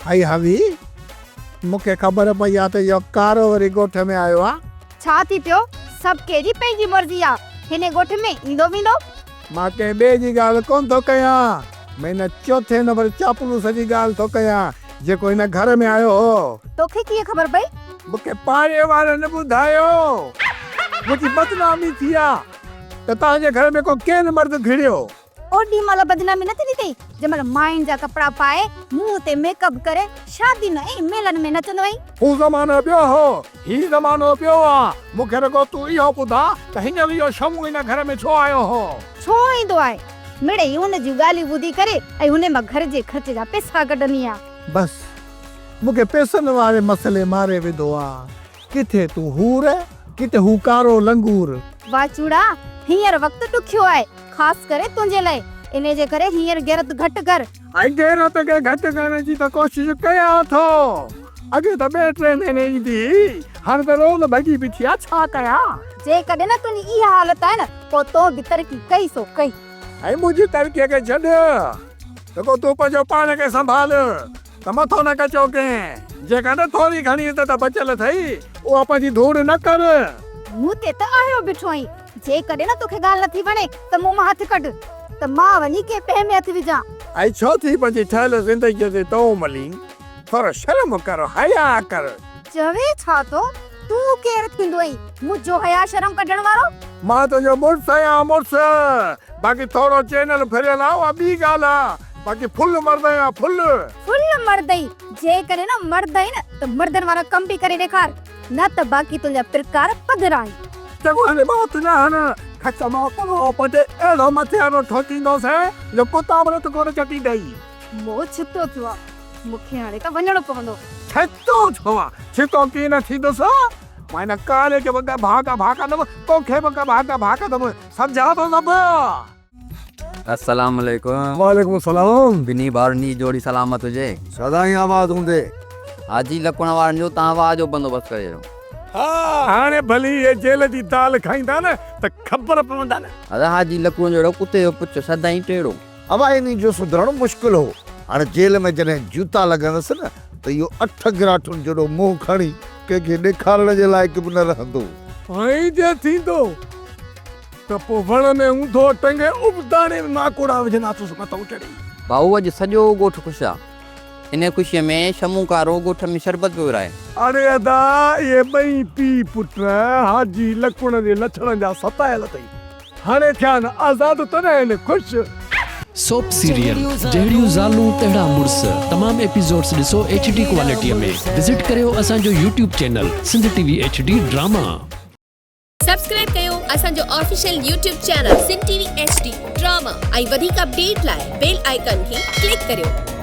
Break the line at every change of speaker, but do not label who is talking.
ائي حوي، مون کي خبر پئي آ ته اهو ڪارو وري ڳوٺ ۾ آيو آ.
ڇا ٿي پيو، سڀ ڪنهن جي پنهنجي مرضي آ، هن ڳوٺ ۾ ايندو ويندو.
مان ڪنهن ٻئي جي ڳالهه ڪونه ٿو ڪيان، مان هن چوٿين نمبر چاپلوس جي ڳالهه ٿو ڪيان، جيڪو هن گهر ۾ آيو هو.
توکي ڪيئن خبر پئي؟
مون کي پاڙي وارن ٻڌايو. منهنجي بدنامي ٿي آ ته توهان جي گهر ۾ ڪو ڪين مرد گهڙيو.
اوڏي مهل بدنامي نه ٿيندي اٿئي، جنهن مهل ماين جا ڪپڙا پائي، منهن تي ميڪ اپ ڪري، شادين ۽ ميلن ۾ نچندو هئين.
هو زمانو ٻيو هو، هي زمانو ٻيو آ. مون کي رڳو تون اهو ٻڌاء ته هينئر اهو شمون هن گهر ۾ ڇو آيو هو؟
ڇو ايندو آهي؟ مڙئي هن جون ڳالهيون ٻڌي ڪري ۽ هن مان گهر جي خرچ جا پئسا ڪڍندي آهيان.
بس، مون کي پئسن واري مسئلي ماري وڌو آ. ڪٿي تون حور، ڪٿي هو ڪارو لنگور.
واچوڙا، هينئر وقت ڏکيو آهي، خاص ڪري تنهنجي لاء، انهيء جي ڪري هينئر غيرت گهٽ ڪر.
۽ غيرت کي گهٽ ڪرڻ جي ته ڪوشش ڪيان ٿو. اڳي ته ٻئي ٽئين مهيني ايندي هئي، هاڻي ته روز ڀڳي بيٺي آ، ڇا ڪيان؟
جيڪڏهن نه تنهنجي اها حالت آهي نه، پوء تو به ترقي ڪئي سو ڪئي.
۽ منهنجي ترقيء کي ڇڏ، رڳو تون پنهنجو پاڻ کي سنڀال. ته مٿو نه ڪچو ڪنهن، جيڪڏهن ٿوري گهڻي عزت بچيل اٿئي، اها پنهنجي ڌوڙ نه ڪر.
مون تي ته آيو بيٺو آهين، جيڪڏهن نه توکي ڳالهه نٿي وڻي ته مون مان هٿ ڪڍ ته مان وڃي ڪنهن پهه ۾ هٿ وجهان.
۽ ڇو ٿي پنهنجي ٺهيل زندگيء تي تون ملين؟ ٿورو شرم ڪر، حياء ڪر.
چوين ڇا ٿو؟ تون ڪير ٿيندو آهين منهنجو حياء شرم ڪڍڻ وارو؟
مان تنهنجو مڙس آهيان، مڙس! باقي ٿورو چينل ڦريل آ، اها ٻي ڳالهه آ. باقي ڦل مرد آهيان ڦل.
ڦل مرد ئي، جيڪڏهن نه مرد آهين نه ته مردن وارا ڪم به ڪري ڏيکار، نه ته باقي تنهنجا پرڪار پڌرا آهن.
چڱو هاڻي ٻه هٿ نه هڻ، کچ مان پلو پٽي اهڙو مٿي آڏو ٺوڪيندوسين جو ڪتا به رت ڪونه چٽيندئي.
منهن ڇتو ٿيو آ، مون کي هاڻي ته وڃڻو پوندو.
ڇتو ڇو آ، ڇتو ڪيئن نه ٿيندس، مان هن ڪاري کي به ڳڀا ڳڀا ڪندم، توکي به ڳڀا ڳڀا ڪندم، سمجهان ٿو سڀ.
السلام عليڪم.
وعليڪم السلام.
ٻنهي ڀائرن جي جوڙي سلامت هجي.
سدائين آباد هوندي.
حاجي لڪڻ وارن جو تان واهه جو بندوبست ڪري ڇڏيو.
ها هاڻي ڀلي اهي جيل جي دال کائيندا نه ته خبر پوندن.
ادا حاجي لڪڻ جهڙو ڪتي جو پڇ سدائين ٽيڙو.
ابا انهي جو سڌرڻ مشڪل هو. هاڻي جيل ۾ جڏهن جوتا لڳندس نه ته اهو اٺ گراٺن جيڏو منهن کڻي ڪنهن کي ڏيکارڻ جي لائق به نه رهندو.
ائين جي ٿيندو ته پوء وڻ ۾ اونڌو ٽنگي ابداڻي ۾ ماڪوڙا وجهنداسونس مٿئون چڙهي.
ڀائو اڄ سڄو ڳوٺ خوش آ. انهيء خوشيء ۾ شمون ڪارو ڳوٺ ۾ شربت پيو ورهائي.
اڙي ادا اهي ٻئي پيء پٽ حاجي لڪڻ جي لڇڻن جا ستايل اٿئي. هاڻي ٿيا آهن آزاد تڏهن آهن خوش.
سوپ سيريل جهڙيون زالون تهڙا مڙس تمام ايپيسوڊس ڏسو ايڇ ڊي ڪوالٽي ۾ وزٽ ڪريو اسان جو YouTube channel Sindh T V H D drama.
Subscribe ڪيو اسان جو official YouTube channel Sindh T V H D drama ۽ وڌيڪ اپڊيٽ لاء بيل آئيڪان کي ڪلڪ ڪريو.